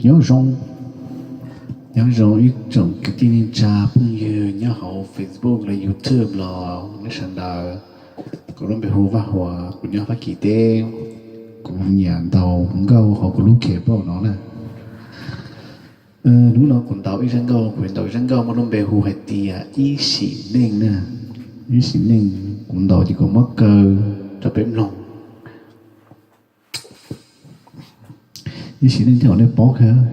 Nyob zoo, nyob zoo ib tsoom kwv tij neej tsa phooj ywg nyob hauv Facebook los YouTube los nej sawv daws. Kuv lub npe hu Vaj Huas, kuv nyob Fab Kis teb. Kuv nyiam ntaus nkauj hauv kuv lub Keyboard no na. Hnub no kuv ntaus ib zaj nkauj, kuv ntaus zaj nkauj muaj lub npe hu hais tias Ib Sim Neej na. Ib Sim Neej kuv ntaus ces kuv muab kaw rau peb mloog. Ib sim neej thiab kom nej paub kawg.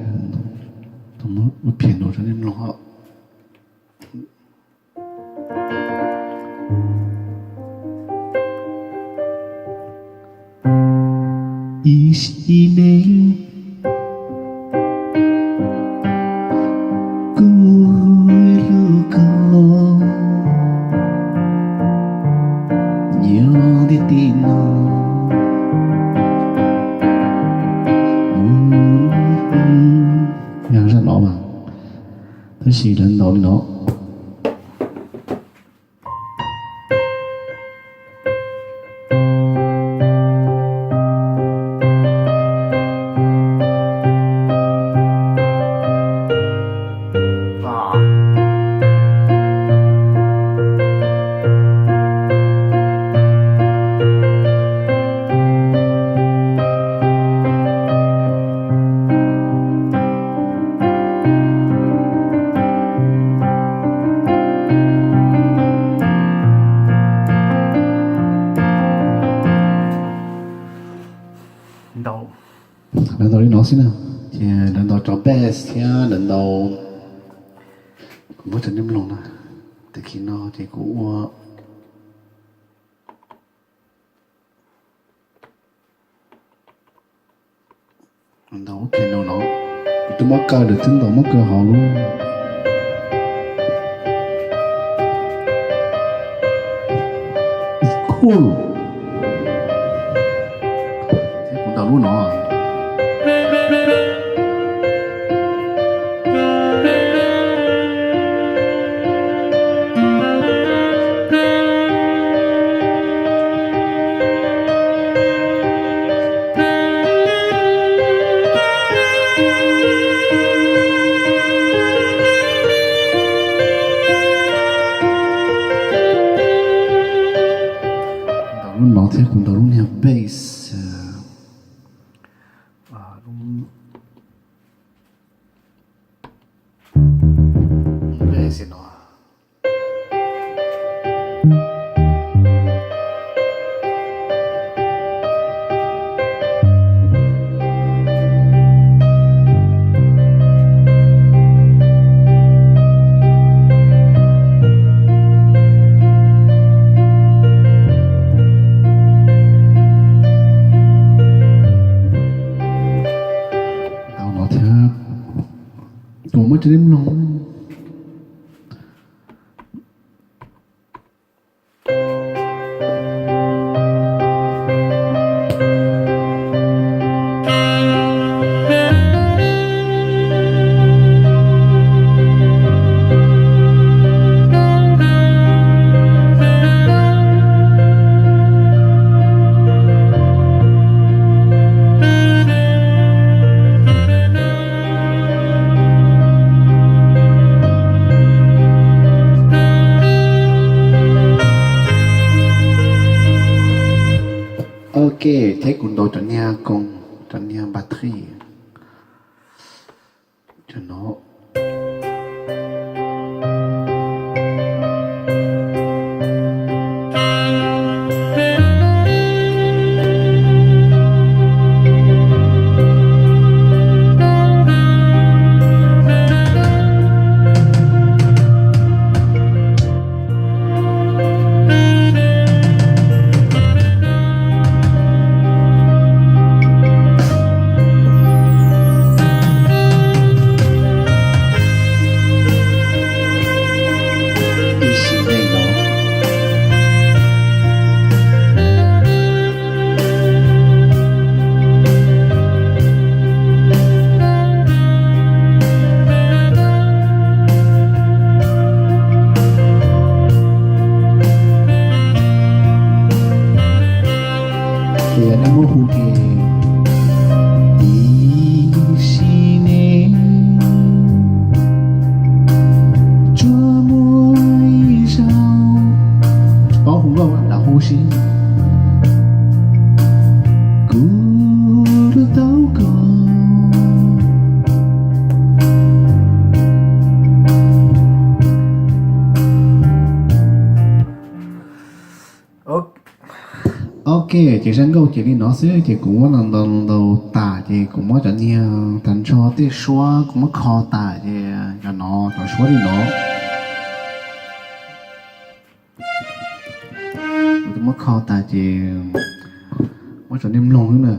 Ua piano rau nej mloog os. Ib sim neej kuv hlub koj nyob ntiaj teb no. Yog zaj no mas, tab sis lawv ntaus li no. Lawv ntaus li no xwb na, ces lawv ntaus cov bass thiab lawv ntaus, kuv muab rau nej mloog na, tag kis no ces kuv ua ntaus piano no, kuv twb muab kaw, lawv twb ntaus muab kaw hauv lub, thiab kuv ntaus lub no. Ntaus lub no thiab kuv ntaus lub niag bass, bass no. Tau no thiab, kuv muab rau nej mloog. Ok, thiab kuv ntaus cov niag koos, cov niag npas thij, cov no. Ok, ces zaj nkauj ces li no xwb ces kuv muab ntaus ntaus tas ces kuv muab cov niag tas nrho tej suab kuv muab kho tas ces cov no cov suab li no. Kuv muab kho tas ces muab tso nej mloog xwb na.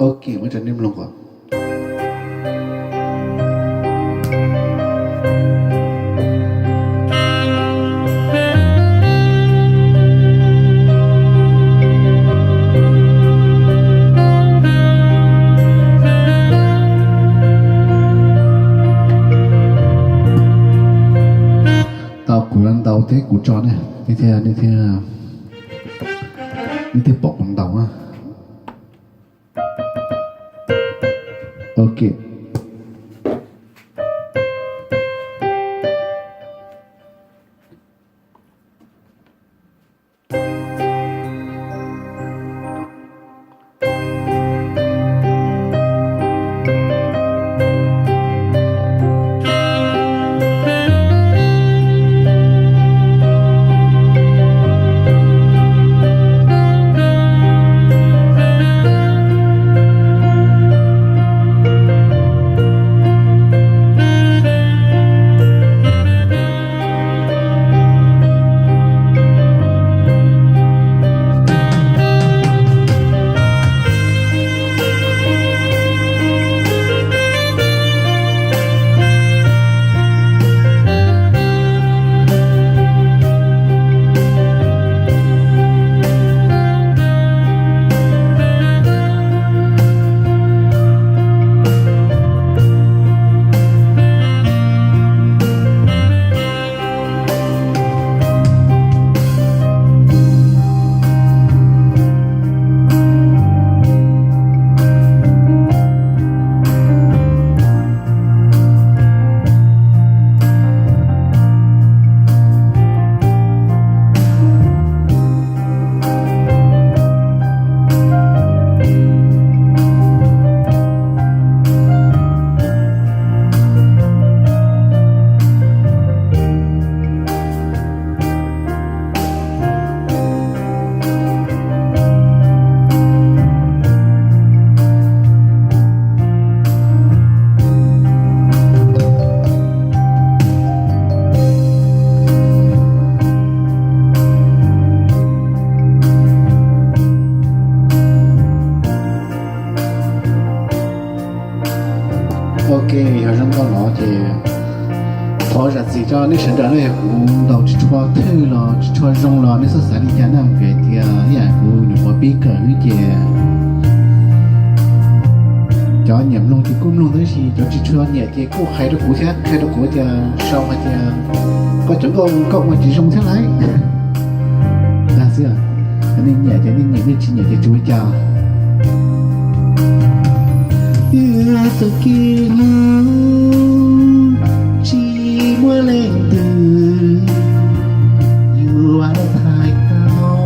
Ok, muab tso nej mloog os. Tau kuv los ntaus thiab kuv tso ne, nej thiaj, nej thiaj pom kuv ntaus. Ok. Ok, yog zoo nkauj no ces thov zam txim rau nej sawv daws na, yog kuv ntaus tsis tshua thwj los tsis tshua zoo los nej txhob xav li cas na, vim tias ib yam kuv nyuam qhuav pib kawm xwb ces cov nyiam mloog ces kuj mloog, tab sis cov tsis tshua nyiam ces kuj hais rau kuv thiab, hais rau kuv tias sau hais tias koj cov nkauj koj ua tsis zoo thiab lauj. Tag xwb, nej nyiam ces nej nyiam, nej tsis nyiam ces tsis ua cas. Wb txoj kev hlub tsis muaj leej twg yuav thaij tau.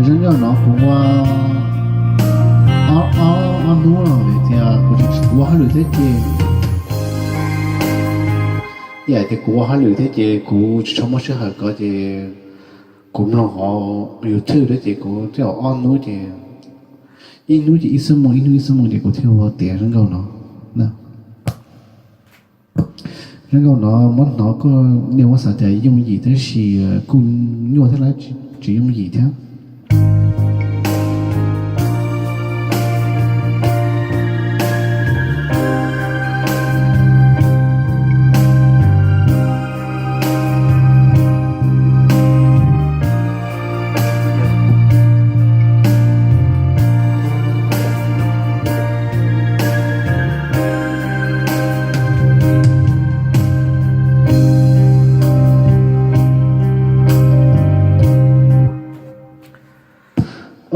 Zoo yog no kuv ua ob, ob, ob hnub los vim tias kuv tsis, kuv ua hauj lwm thiab ces, ib yam tias kuv ua hauj lwm thiab ces kuv tsis tshua muaj sij hawm ko ces kuv mloog hauv YouTube thiab ces kuv thiaj ua ob hnub ces, ib hnub ces ib xuab moos, ib hnub ib xuab moos ces kuv thiaj ua tiav zoo nkauj no. Zaj nkauj no muab hnov kuj nej muab xav tias yooj yim tab sis kuj nyuaj thiab lawm, tsis yooj yim thiab.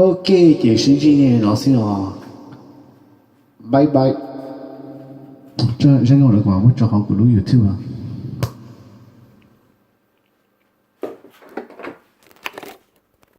Ok, ces sib ntsib no xwb os. Bye bye. Zaj nkauj no kuv muab tso hauv kuv lub YouTube.